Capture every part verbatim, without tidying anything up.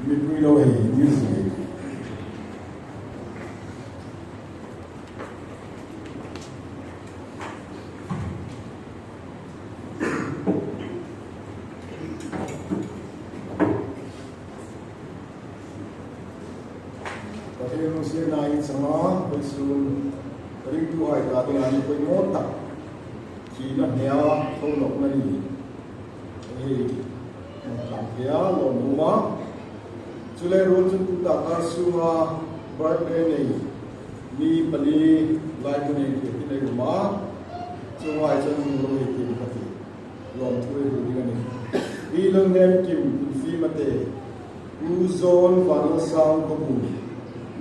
Mipui lo hi, music. Pathien lunginsietna i changa, vawisun ringtuhai ta dinga ni poimaw tak. Thina hmea, tho nawkna ni. Hei, kan hmea, lo nuom a. Chu le ruol chun tuta kar sunga birthday nei mi pali lai hmun ei ti nei um a. Chuonghai chun lo hei ti ka ti. Lawmthu ei hrilh ding a nih. Pi Lalhnemkim Fimate, U John Vanlalsang Khawbung,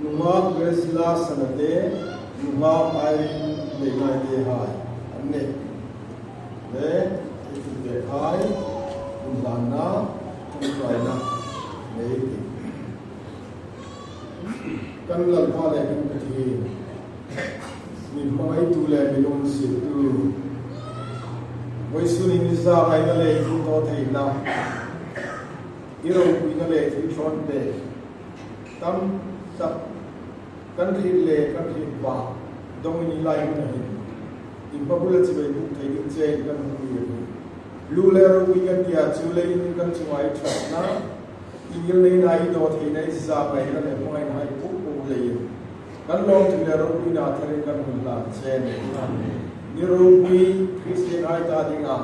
Nungak Resila Sanate, Nungak Irene Leingaite hai an nih. Le, ei ti te hai, hun hlanna, hun hlanna, nei ti. Kan Lalpa le kan Pathien, mi hmangaitu le mi lunginsiettu. Vawisun hin i zangaina le i thaw theina, i ropuina le i thilthawnpek tam tak kan hriet le kan hriet bak dongin i lai hmuna hin i hma bula chibai buk thei ding chein kan hung ui a nih. Lu le ropui kan tia chu leiin kan chunga i ṭhatna, i ngilneina, i dawtheina, i zangaina le hmangaina hai po po leiin kan lawmthu le ropuina tharin kan hun hlan che a nih. Ni ropui Kristien hai ta dinga,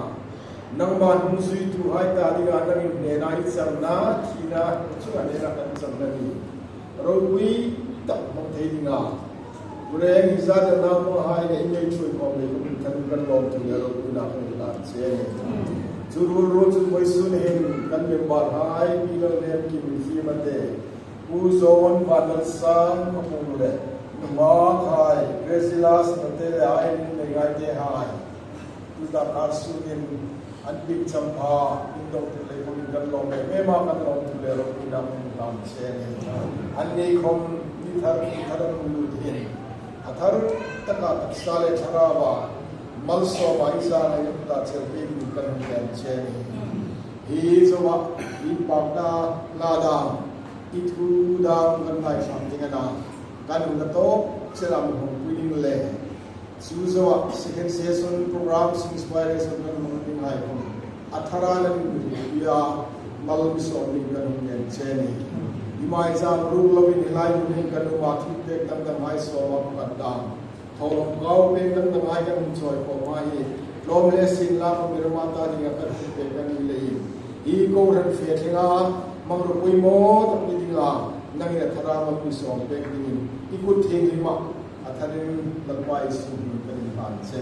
nangma hung zuituhai ta dinga nangin hnena i channa, thina chunga hnena kan channa ni. Ropui tak hmang thei dinga, Vureng i zat a nau hmanghai le i ngei ṭhuoi khawm le kan tharin kan lawmthu le ropuina kan hlan che a nih. Chu ruol ruol chun vawisun hin kan memberhai, Pi Lalhnemkim Fimate, U John Vanlalsang Khawbung le, Nungak hai, Resila Sanate le Irene Leingaite hai. Tuta kar sunin an pik champha, in dawngtir lei khawmin kan lawm em em a, kan lawmthu le ropuina kan hlan che a nih. Anni khawm ni thar, ni thar an hung lut hin, a thar taka taksa le thlarauva malsawma i zangaina hmuna chel pei dingin kan hung ngen che a nih. Hi zoa, i pakna hla dang, i thu dang kan ngaithlam ding a na, kan hung na tawk chela mi hung pui ding le. Chu zoa second session program, inspiration kan hmang ding hai khawm a thara la min pui a, mal mi sawm ding kan hung ngen che a nih. I mai chang ruk lovin hi lai hmun hin kan um a, thilpek dang dang hai sawm a kan dang. Thawlawm kau pek dang dang hai kan hung chawi khawm a hi. Lawm le sin la khawm i rama ta dinga kan hung pek kan ni leiin, hi kohran fe thlenga hmangruo poimaw tak ni dinga nangin a thara mal mi sawm pek dingin i kut thienghlima a tharin Lalpa Isu hmingin kan inhlan che.